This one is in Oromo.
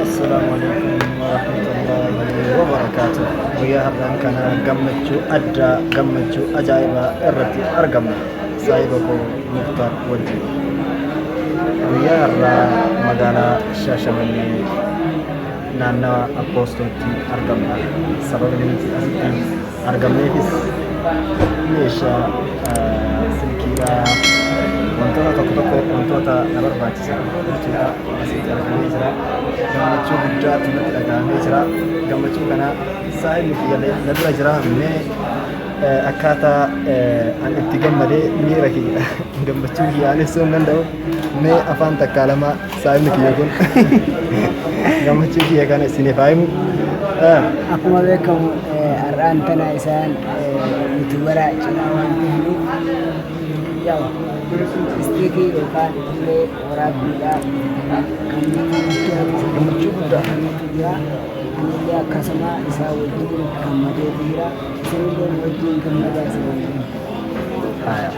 Assalaamu alaikum warahmatullahi wabarakaatuh. Guyyaa har'aan kana gammachuu addaa gammachuu ajaa'ibaa irratti argamna. Saahiba koo Muktaar wajjin. Guyyaa har'aa magaalaa Shaashamannee naannawa Appoostootti argamna. Sababni nuti asitti argamneefis meeshaa silkiidhaa wantoota tokko tokko wantoota na barbaachisan jechuudha asitti argamee jira. Gammachuu guddaatu natti dhaga'amee jira. Gammachuu kana saahibni kiyyallee na bira jira. Mee akkaataa an itti gammadee miira kiyya gammachuu kiyyaan ibsuu hin danda'u. Mee afaan takkaa lama saahibni kiyya kun gammachuu kiyya kana isiniif haa himu. Akkuma beekamu har'aan tana isaan yuutuubara cimaa waan ta'aniif yaa'u istiikii yookaan ulee waraabbiidhaa bitatanii gammachuu guddaa jira. Anillee akkasuma isaa wajjin gammadeetu jira. Isinillee nu wajjin gammadaa isin wajjin. Haya.